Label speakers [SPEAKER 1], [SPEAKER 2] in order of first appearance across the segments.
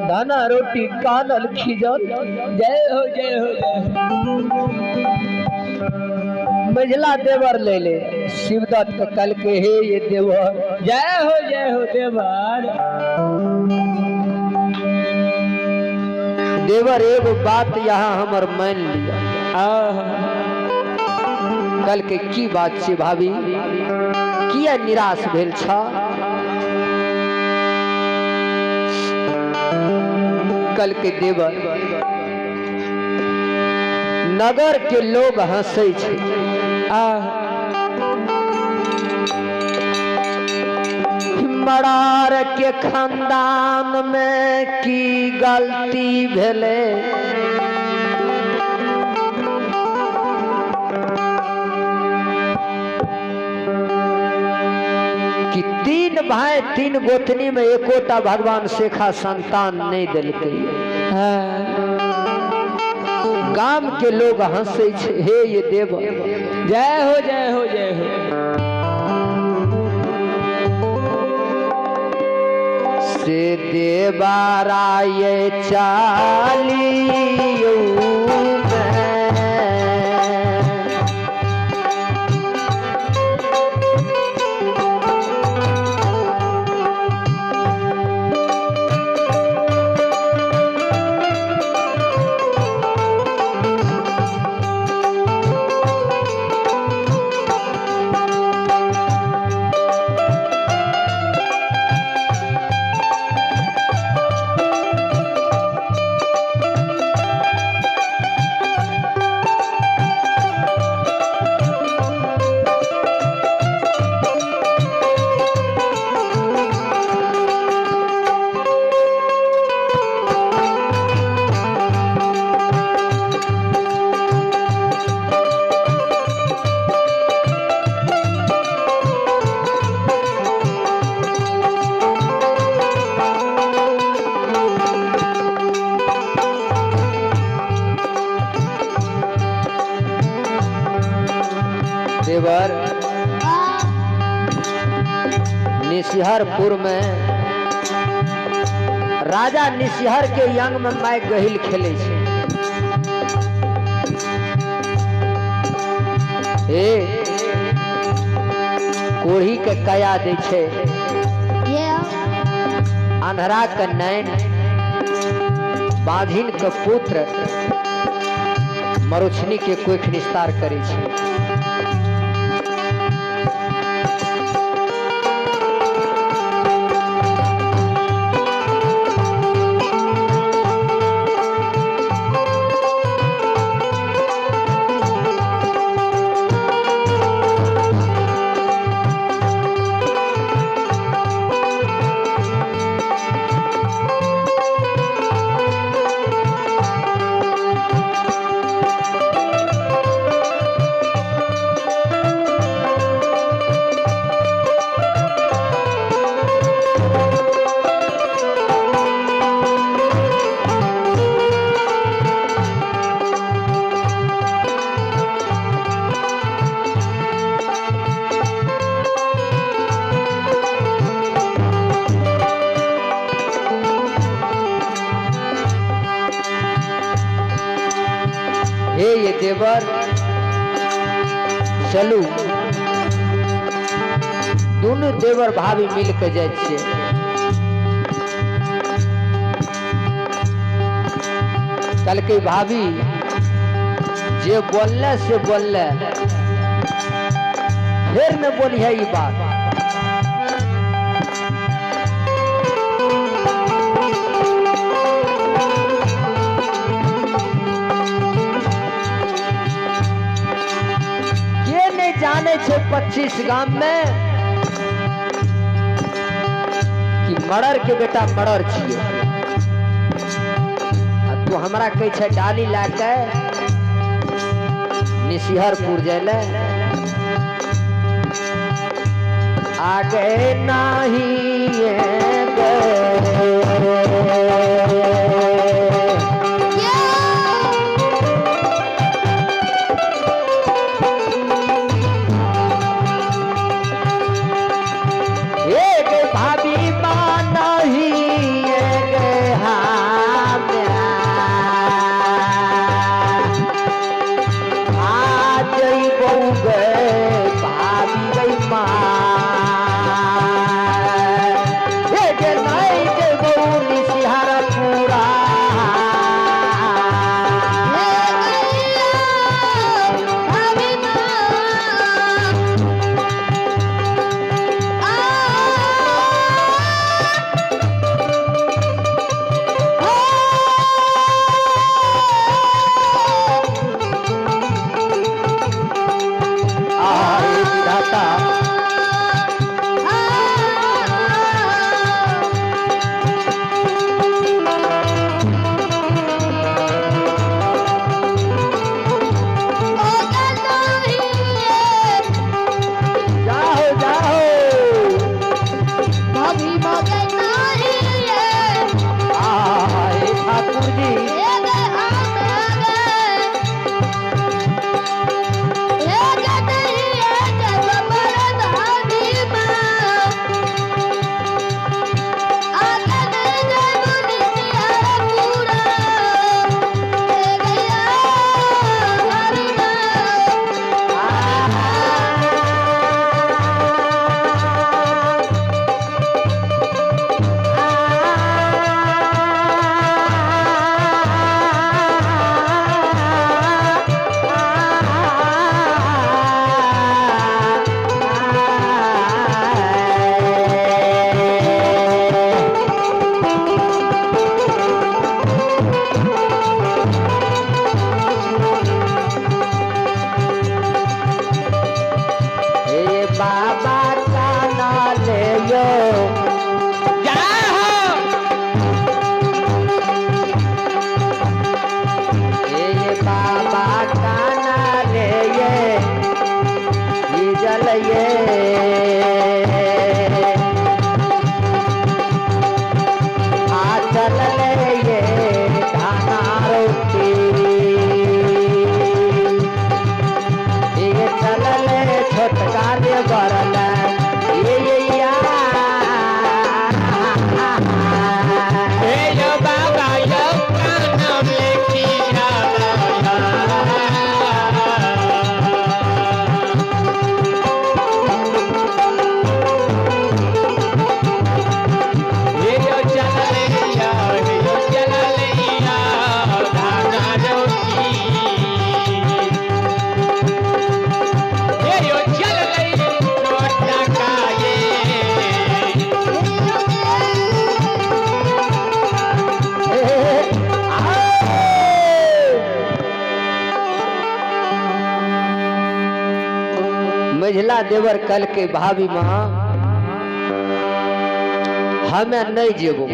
[SPEAKER 1] दाना रोटी कानल खिजल।
[SPEAKER 2] जय हो जय हो जय हो।
[SPEAKER 1] मझला देवर ले ले शिवदत्त के कल के हे ये देवर।
[SPEAKER 2] जय हो जय हो देवर।
[SPEAKER 1] देवर एगो बात यहाँ हमर मान लिया। कल के की बात छे भाभी, किया निराश भेल छ? कल के देवर नगर के लोग हंसै छे। मरार के खानदान में की गलती भेले, कि तीन भाई तीन गोतनी में एकोटा भगवान शेखा संतान नहीं दिलकै। गाम के लोग हंसै छे हे ये देव।
[SPEAKER 2] जय हो जय हो जय हो।
[SPEAKER 1] से देवाराय चालियो देवर निसिहरपुर में राजा निसिहर के यंग में my गहिल खेले छे। ए कोढ़ी के कया दे छे, अंधरा के नैन, बाझिन के पुत्र मरुछनी के कोख निस्तार करे छे। हे ये देवर चलू दोनों देवर भाभी मिल के जाए छे। कल के भाभी जे बोलले से बोलले, फिर न बोली है ये बात। जाने छे 25 गाम में कि मर्डर के बेटा मर्डर छिए, तू हमरा कहै छे डाली ला के निसिहरपुर जाइले। आगे नहीं गए भाभी। आए ठाकुर जी। हे बाबा का नाम ले यो।
[SPEAKER 2] जय हो।
[SPEAKER 1] हे बाबा का नाम ले ये, ये जल ये आ चल ले ये धाना रोटी, ये चल ले छोटका दे बरल ये या।
[SPEAKER 2] हे यो बाबा यो का नाम लेखी हे यो चल लैया, हे यो चल लैया धाना रोटी, हे यो चल लैया छोटा काये।
[SPEAKER 1] मझिला देवर कल के भाभी माँ हमें नहीं जेबो,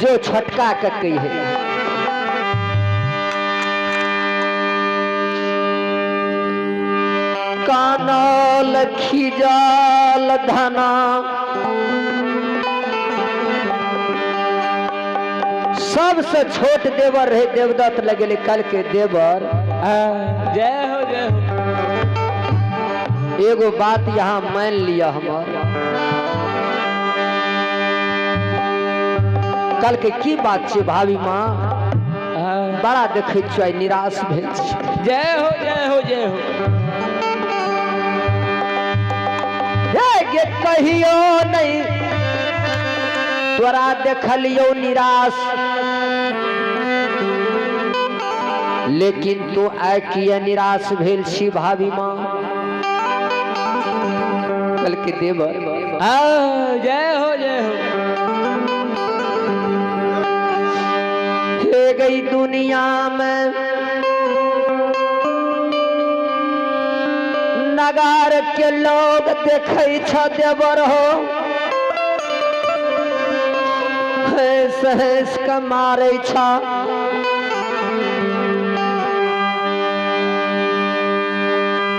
[SPEAKER 1] जो छोटका के कही है। कानल खिजल धना सबसे छोट देवर रहे देवदत्त लगेले कल के देवर।
[SPEAKER 2] जय हो जय हो।
[SPEAKER 1] एगो बात यहाँ मान लिया हमर, कल के की बात छे भाभी माँ, बड़ा देखे छियै निराश भेल छी।
[SPEAKER 2] जय हो जय हो जय हो।
[SPEAKER 1] हे गे कहियो नहीं तोरा देखलियो निराश, लेकिन तू आइ किया निराश भेल छी भाभी माँ? कल के देवर
[SPEAKER 2] जय हो जय हो।
[SPEAKER 1] हे गई दुनिया में नगार के लोग देखै छ देवर हो, हंस हंस के मारै छ।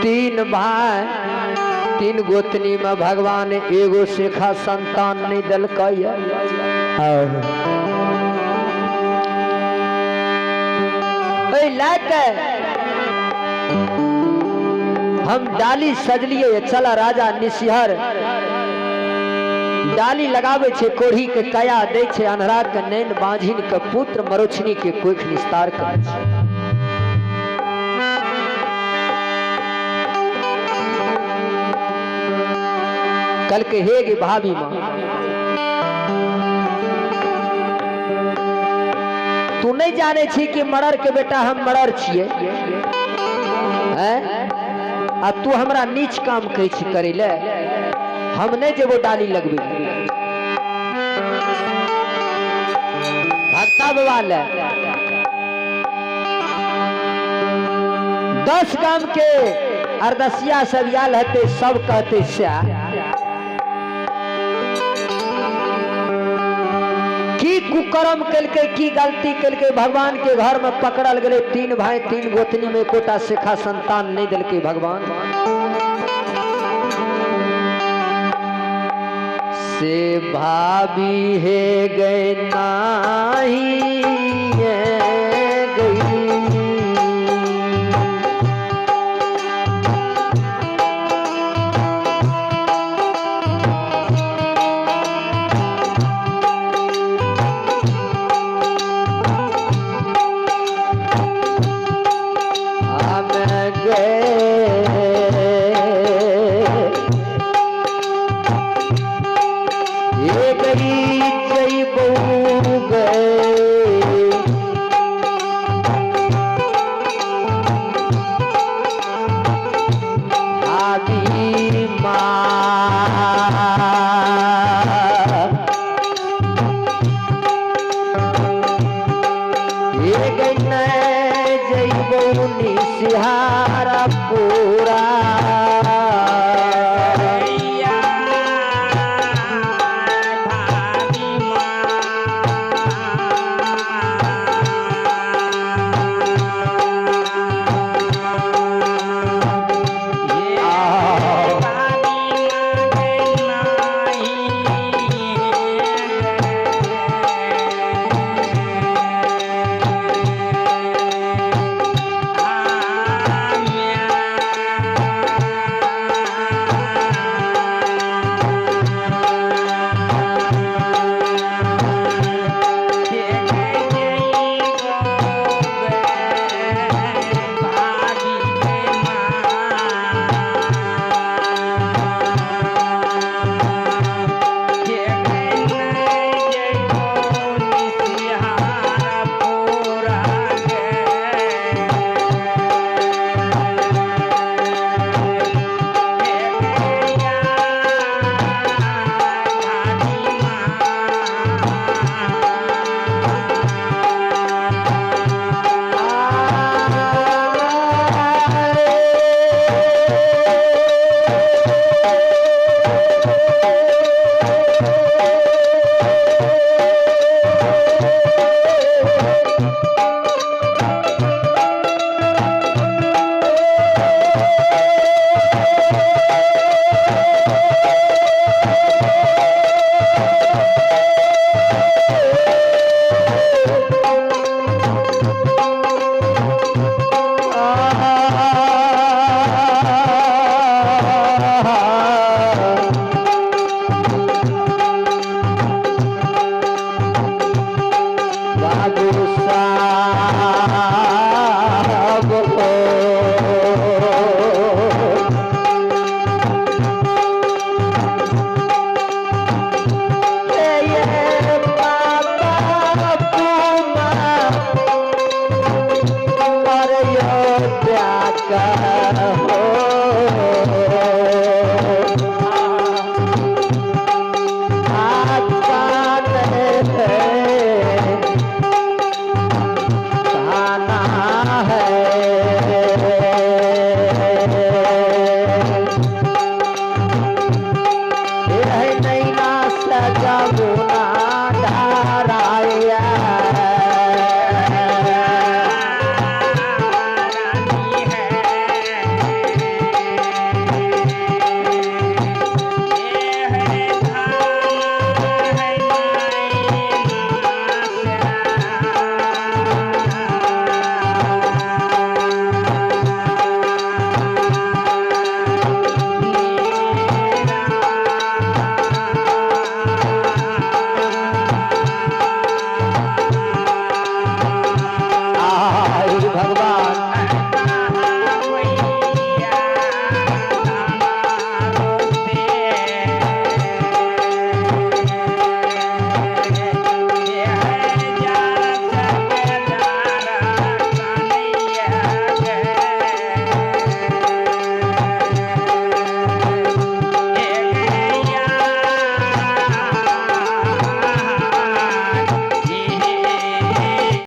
[SPEAKER 1] तीन भाई तीन गोतनी में भगवान एगो शेखा संतान नहीं दिलकै। एहि लए के हम डाली सजलिए, चला राजा निशिहर डाली लगावे छे, कोढ़ी के कया दै छे, अन्हरा के नैन, बांझिन के पुत्र, मरोछनी के कोख निस्तार करै छे। कल के हे गे भाभी माँ, तू नहीं जाने छी कि मरर के बेटा हम मरर छिए हैं, आ तू हमरा नीच काम कहै छी करै ले, हम नहीं जेबो डाली लगबे। भक्ता बाबा ले 10 गाम के अरदसिया सब आयल हेतै, सब कहते सएह की कुकर्म केलकै, की गलती केलकै, भगवान के घर में पकड़ल गेलै। तीन भाई तीन गोतनी में एकोटा शेखा संतान नहीं दिलकै भगवान। से भाभी हे गए नाही गई। हम गए ये गई जई बहू गए। भाभी माँ ये गई जई बहू निसिहारा पूरा।